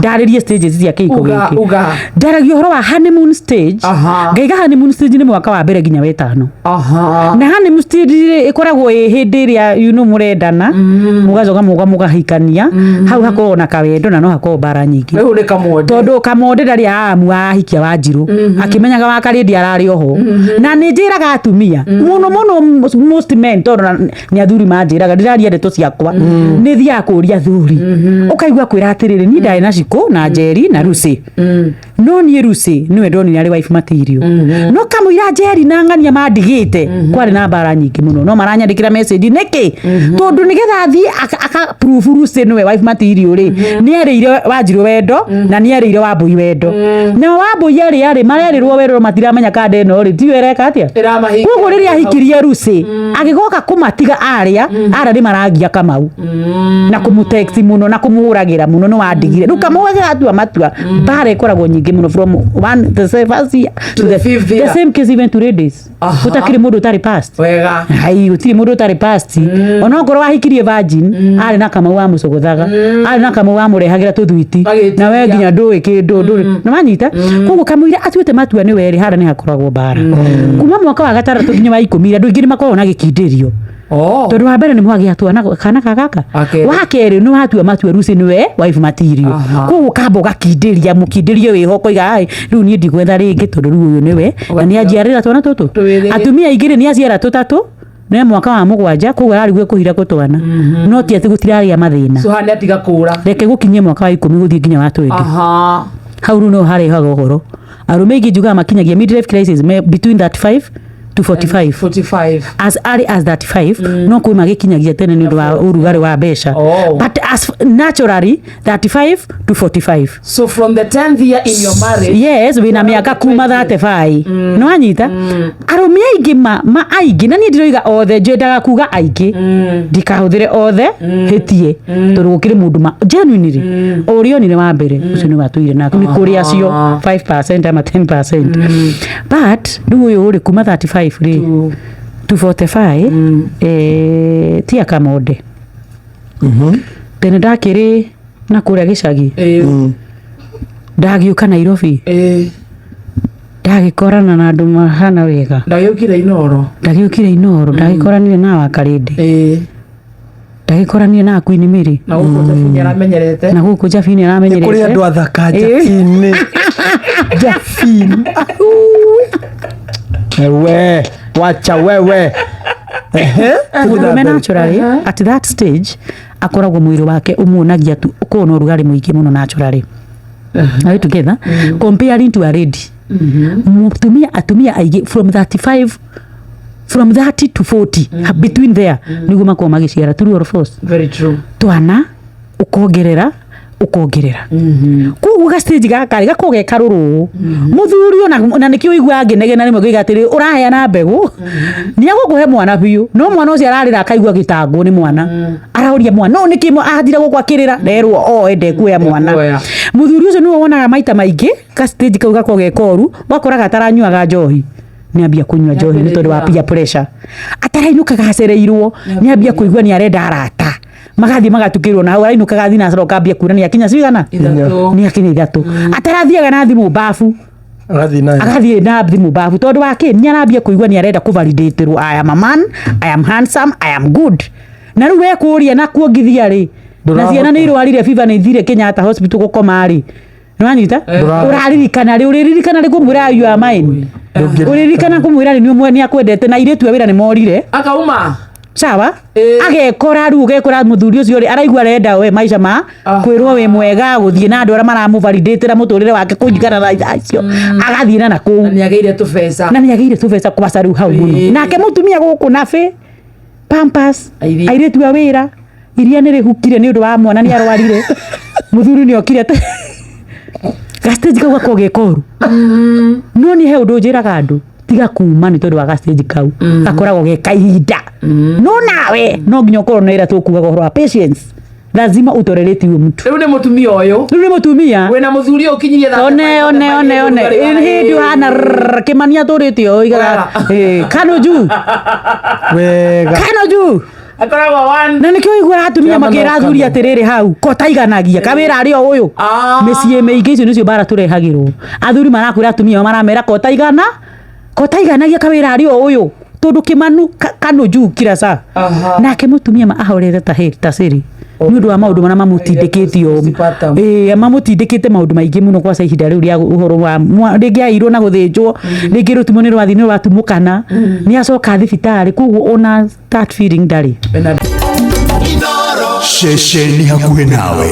Ndarĩrie stages cia kĩhiko Uga, gĩkĩ. uga. Ndaragia ũhoro wa honeymoon stage. Ngaiga honeymoon stage nĩ mwaka wa mbere nginya wetano. Na honeymoon stage rĩ, ĩkoragwo ĩ hĩndĩ ĩrĩa mũrendana, mũgacoka mũga mũgahikania, hau hakoragwo na kawendo na no hakoragwo mbara nyingĩ. Rĩu nĩ kamonde. Tondũ kamonde ndarĩ aamua ahikia Wanjirũ, akĩmenyaga wa Karĩndi ararĩ oho. Na nĩ njĩraga atumia mũno mũno, most men, tondũ nĩ athuri manjĩraga, ndĩraria ndeto ciakwa, nĩ thiaga kũria athuri, ũkaigua kwĩra atĩrĩrĩ, niĩ ndarĩ na Cikũ na Njeri na Lucy, no niĩ Lucy nĩwe ndonire arĩ wife material, no kamũira Njeri na ng'ania mandigĩte kwarĩ na mbara nyingĩ mũno, no maranyandĩkĩra message nĩkĩ, tondũ nĩgetha athiĩ aka prove Lucy nĩwe wife material rĩ, nĩ erĩire Wanjirũ wendo na nĩ erĩire Wambũi wendo, na Wambũi arĩ marerĩrwo wendo matiramenya kanda ĩno rĩ tiyo ĩreka atĩa. Ĩramahingia. Koguo rĩrĩa ahikirie Lucy, agĩgoka kũmatiga arĩa arĩa nĩ maragia Kamau na kũmũtext mũno na kũmũhũragĩra mũno, nĩ wandigire. Rĩu Kamau agĩgatua matua, mbara ĩkoragwo nyingĩ mũno from one the same first year to the fifth the year. Same case even to ladies. Gũtakĩrĩ mũndũ ũtarĩ past. Hai, gũtirĩ mũndũ ũtarĩ past, onokorwo wahikirie virgin, arĩ na Kamau wamũcogothaga, arĩ na Kamau wamũrehagĩra tũthwiti. Agĩtiria. Na we nginya ndũĩ kĩndũ ndũrĩ nĩ wanyita. Koguo kamũira atuĩte matua nĩ werĩ, harĩa nĩ hakoragwo mbara kuma mwaka wa gatandatũ nginya wa 10. Andũ aingĩ nĩ makoragwo na gĩkindĩrio, tondũ wa mbere nĩ mwagĩa twana kana ka gaka. Wa kerĩ. Wa kerĩ nĩ watua matua Lucy nĩwe wife material. Koguo kamba ũgakindĩria mũkindĩrie wĩho, ũkoiga, "Ai, rĩu niĩ ndigwetha rĩngĩ, tondũ rĩu ũyũ nĩwe na nĩ anjiarĩra twana tũtũ." Twĩrĩ. Atumia aingĩ rĩ, nĩ aciara tũtatũ nĩ mwaka wa mũgwanja, koguo ararigwo kũhira gũtwana, no ti atĩ gũtirarĩa mathĩna. So hana atiga kũra. Reke gũkinyie mwaka wa 10 gũthiĩ nginya wa 20. Hau rĩu no harehaga ũhoro. Arũme aingĩ njugaga makinyagia midlife crisis me between 35 to 45. 45. As early as 35, no kwĩ magĩkinyagia tene nĩ ũndũ wa ũrugarĩ wa mbeca, but as naturally 35 to 45. So from the 10th year in your marriage. Yes, wĩna mĩaka kuma 35, nĩ wanyita. Arũme aingĩ ma aingĩ, na niĩ ndiroiga othe, njendaga kuga aingĩ, ndikahũthĩre othe hĩtie, tondũ gũkĩrĩ mũndũ ma genuinely ũrĩa onire wa mbere ũcio nĩ watũire nake, nĩ kũrĩ acio 5% ama 10%. But rĩu ũyũ rĩ, kuma 35 rĩ to 45, tia kamonde tene ndakĩrĩ na kũrĩa gĩcagi, ndagĩũka Nairobi, ndagĩkorana na andũ mahana wega. Ndagĩũkire Inoro. Ndagĩũkire Inoro, ndagĩkoranire na Wakarĩndĩ, ndagĩkoranire na Queen Mary. Na gũkũ Jabini aramenyerete. Na gũkũ Jabini Nĩ kũrĩ aramenyerete. andũ athaka Jabini, Jabini. Ewe wacha wewe. Ehe, tũthiĩ na Mũndũrũme mbere. naturally at that stage akoragwo mwĩrĩ wake ũmuonagia tu ũkoragwo na ũrugarĩ mũingĩ mũno naturally. Are we together? Comparing to a lady, mũtumia, atumia aingĩ from 35, from 30 to 40, between there nĩguo makoragwo magĩciara. True or false? Very true. Twana ũkongerera ũkongerera, koguo ga stage gaka rĩ gakoragwo ge karũrũ. Mũthuri ona na nĩkĩo ũiguaga ngĩnegena rĩmwe ngĩiga atĩrĩ, ũraheana mbegũ, nĩ agũkũhe mwana biũ, no mwana ũcio ararĩra akaigua gĩtangwo nĩ mwana, araũria mwana no nĩkĩ ahatire gũkũ akĩrĩra, nerwo oe ndekuoya mwana. Ndekuoya. Mũthuri ũcio nĩwe wonaga maita maingĩ ka stage kau gakoragwo ge koru, wakoraga ataranyuaga njohi nĩ ambia kũnyua njohi nĩ tondũ wa peer pressure, atarainũkaga acereirwo nĩ ambia kũigua nĩ arenda arata, magathiĩ magatukĩrwo na hau, arainũkaga thinacara ũkambia kuona nĩ akinya cigana. 3. Nĩ akinya 3, atarathiaga na thimũ babu. Agathiĩ nayo. Agathiĩ na thimũ babu, tondũ wa kĩ? Nĩ arambia kũigua nĩ arenda kũvalidatĩrwo, "I am a man, I am handsome, I am good." Na rĩu wekũria na kuongithia rĩ, na Ndũrahota. ciana nĩ irwarire fever, nĩ ithire Kenyatta Hospital gũkoma rĩ, nĩwanyita? Ndũrahota. Ũraririkana rĩ? Ũrĩririkana rĩ kũmwĩra you are mine? Ndũngĩririkana. Ũrĩririkana kũmwĩra rĩ nĩ akwendete na airĩtu a wĩra nĩ morire? Akauma. Sawa. Ĩĩ. Agekora rĩu ũgekora mũthuri ũcio rĩ, araigua arenda we maica ma kwĩrwo wĩ mwega, gũthiĩ na andũ arĩa maramũvalidatĩra mũtũrĩre wake kũringana na acio, agathiĩ na nakũu. Na nĩ agĩire tũbeca. Na nĩ agĩire tũbeca kwaca rĩu hau mũno. Nake mũtumia gũkũ na bĩ pampers. Airĩtu. Airĩtu a wĩra, iria nĩ rĩhukire nĩ ũndũ wa mwana nĩ arwarire, mũthuri nĩ okire ga stage kau gakoragwo ge koru. No niĩ he ũndũ njĩraga andũ, tiga kuma nĩ tondũ wa ga stage kau, gakoragwo ge kahinda, no nawe no nginya ũkorwo na ĩrĩa tũkugaga ũhoro wa patience, lazima utolerate huyo mtu. Rĩu nĩ mũtumia ũyũ. Rĩu nĩ mũtumia. Wĩna mũthuri ũyũ ũkinyirie one one one one hĩndĩ ũhana rrrr, kĩmania tũrĩte o igaga. Wega. Kano juu. Wega. Kano juu. Akoragwo one. Na nĩkĩo ũiguaga atumia Kĩama no makĩra athuri kanua. atĩrĩrĩ hau kotaiganagia kawĩra arĩ o ũyũ. Ah. Mĩciĩ mĩingĩ icio nĩcio mbara tũrehagĩrwo, athuri marakwĩra atumia ao maramera kotaigana kotaiganagia kawĩra arĩ o ũyũ, tondũ kĩmanu kanũ juu kila saa. Aha. Nake mũtumia ma ahorete ta heri ta cĩrĩ nĩ ũndũ wa maũndũ marĩa mamũtindĩkĩte o. Postpartum. Ĩĩ, mamũtindĩkĩte maũndũ maingĩ mũno kwaca ihinda rĩu rĩa ũhoro wa rĩngĩ airwo na gũthĩnjwo, rĩngĩ rũtumo nĩ rwathiĩ nĩ rwatumũkana, nĩ acoka thibitarĩ, koguo ona that feeling ndarĩ. Bernard. Ceceni hakuhĩ nawe.